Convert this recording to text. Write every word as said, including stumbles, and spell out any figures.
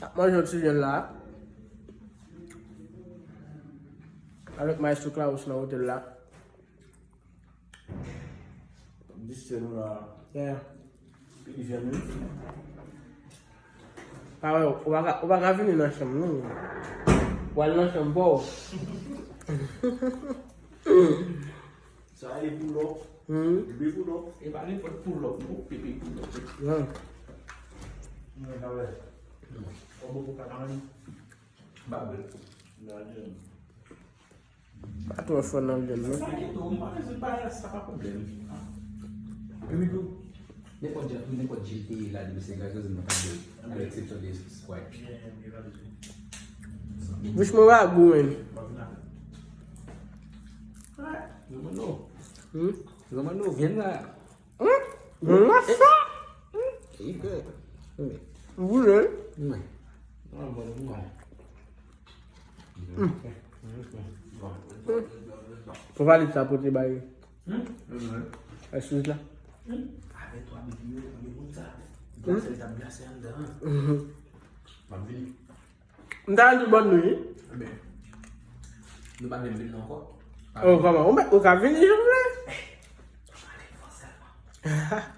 Ap manje yon ti vyann la. Avèk Maestro Claus nan otèl la. Distè nou la. Yeah. Peyi vyann wi. Pa wè, ou pa ka, ou pa ka vini nan chanm non. Ou al nan chanm pa w. Sa e pou lòk. Hmm. Bebe pou lòk. E pa nenpòt pou lòk non, bebe pou lòk. Yeah. Mwen ka wè. Kòman pou ka nan li? Babèl. Pa twò fò nan vyann non. Sa gen tou, m pa bezwen bagay la, sa pa pwoblèm. Epi tou, nenpòt jan tou, nenpòt ji l te ye la, depi se gazoz, mwen ka bwè l. A leksepsyon de Sprite. Bouch mwen pa gou menm. Zanmanno. Hmm? Zanmanno, vyann la. Hmm? Vyann la sa? Hmm? Wi. Ou boule? Wi. Mwen, mwen, mwen. Pou valid sa pote bay. Hmm? Excuse la. Hmm? Avè twa bebe yo, konbyen moun sa? Glase, l t ap glase anndan. Mhm. M ap vini. M ta di bòn nou wi. Ebyen, nou pa menm vin non ankò. Oh, kòman? Ou mèt, ou ka vini jan w vle. Pale fò sèlman.